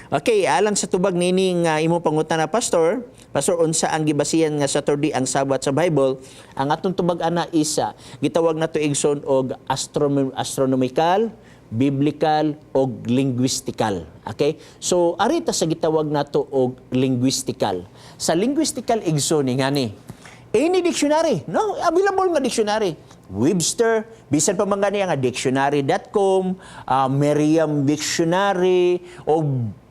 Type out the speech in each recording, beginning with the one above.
Okay, alang sa tubag nini nga imo pangutana, "Pastor, Pastor, unsa ang gibasihan nga Saturday ang Sabbath sa Bible?" Ang atong tubag ana isa gitawag nato, igsoon, og astronomical, biblical og linguistical. Okay? So ari ta sa gitawag nato og linguistical. Sa linguistical, igsoon, ni ngani. Any dictionary, no? Available nga dictionary. Webster, bisan pa man gani nga dictionary.com, Merriam Dictionary, o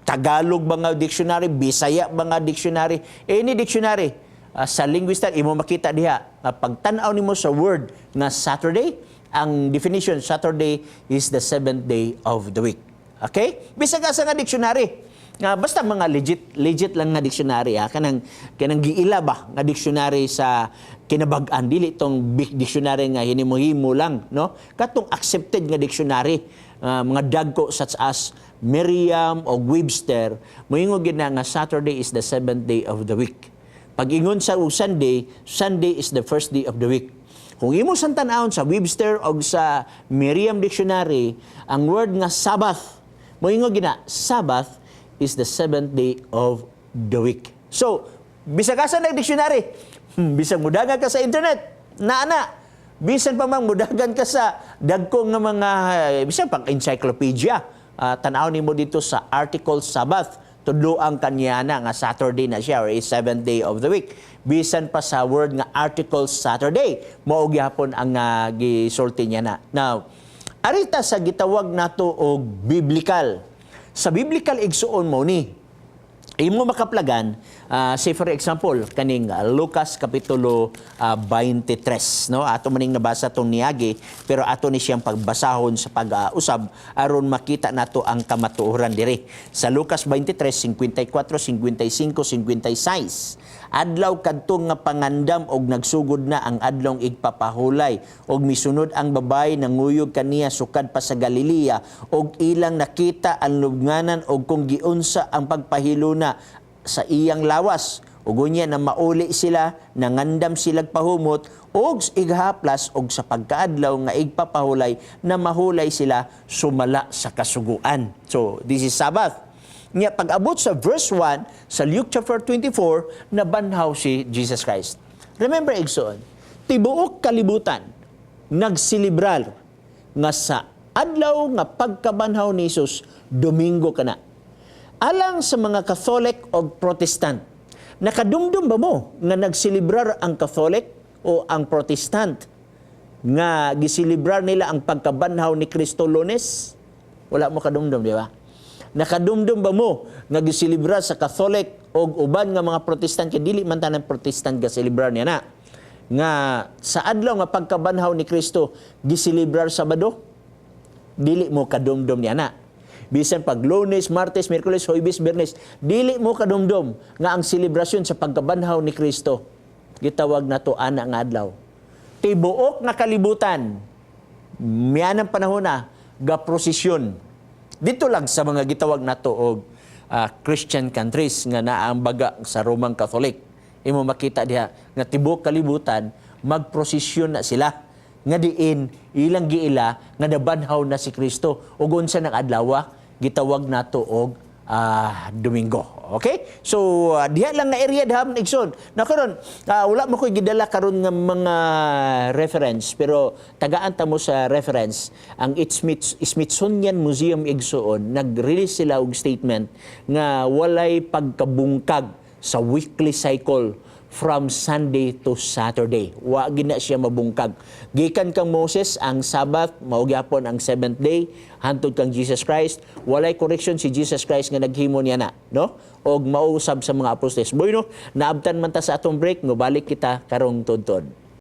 Tagalog mga dictionary, Bisaya mga dictionary, any dictionary. Sa linguistic, imo makita diha nga pagtan-aw nimo sa word nga Saturday, ang definition, Saturday is the seventh day of the week. Okay? Bisag asa nga dictionary. Nga basta mga legit legit lang nga dictionary ha, kanang giila ba nga dictionary sa kinabag-an, dili tong big dictionary nga hinimo-himo lang, no? Katong accepted nga dictionary, mga dagko such as Merriam o Webster, moingon gid na nga Saturday is the seventh day of the week. Pag ingon sa og Sunday, Sunday is the first day of the week. Kung imo sang tan-awon sa Webster o sa Merriam Dictionary, ang word nga Sabbath, moingon gina, Sabbath is the seventh day of the week. So, bisag asa na dictionary, bisag mudagan ka sa internet, naa na. Bisan pa mang mudagan ka sa dagko nga mga bisan pang encyclopedia, tan-aw nimo dito sa article Sabbath, tudloang kanya na nga Saturday na siya or is seventh day of the week. Bisan pa sa word nga article Saturday, mao gyapon ang gisulti niya na. Now, arita sa gitawag nato og biblical. Sa biblical, igsuon, mo ni imo makaplagan, say for example kaning Lucas kapitulo 23, no? Ato maning nabasa tong niagi, pero ato ni siyang pagbasahon sa pag-usab aron makita nato ang kamatuoran diri sa Lucas 23:54, 55, 56. Adlaw kadto nga pangandam og nagsugod na ang adlong igpapahulay, og misunod ang babaye nanguyog kaniya sukad pa sa Galilea, og ilang nakita ang lubnganan og kung giunsa ang pagpahiluna sa iyang lawas. Ug unya na mauli sila, nangandam silag pahumot og ighaplas, og sa pagkaadlaw nga igpapahulay na mahulay sila sumala sa kasuguan. So this is Sabbath. Nya pag-abot sa verse 1 sa Luke chapter 24, nabanhaw si Jesus Christ. Remember, igsoon, tibuok kalibutan nagselebrar nga sa adlaw nga pagkabanhaw ni Jesus, Domingo kana. Alang sa mga Catholic o Protestant, nakadumdum ba mo nga nagselebrar ang Catholic o ang Protestant nga giselebrar nila ang pagkabanhaw ni Kristo Lunes? Wala mo kadumdum, di ba? Nakadumdum ba mo nga giselebrar sa Catholic o uban nga mga Protestant, kay dili man tanan Protestant gaselebrar niya na, nga sa adlaw nga pagkabanhaw ni Kristo giselebrar Sabado? Dili mo kadumdum niya na. Bisan pag Lunes, Martes, Miyerkules, Huwebes, Biyernes, dili mo kadumdum nga ang selebrasyon sa pagkabanhaw ni Kristo gitawag nato ana nga adlaw. Tibuok nga kalibutan mianang panahon na ga prosesyon dito lang sa mga gitawag nato og Christian countries nga naa ang baga sa Roman Catholic. Imo makita diha nga tibuok kalibutan magprosesyon na sila nga diin ilang giila nga nabanhaw na si Kristo, ug unsa nang adlaw, gitawag nato og Domingo. Okay? So diha lang nga area daham, igsoon. Na karon wala mo koy gidala karon nga mga reference, pero tagaan ta mo sa reference ang Smithsonian Museum, igsoon. Nag-release sila og statement nga walay pagkabungkag sa weekly cycle from Sunday to Saturday. Wa gina siya mabungkag. Gikan kang Moses ang Sabbath, mao gyapon ang seventh day, hantod kang Jesus Christ, walay correction si Jesus Christ nga naghimo niya na, no? Og mausab sa mga apostoles. Boy no, naabtan man ta sa atong break, balik kita karong tudtod.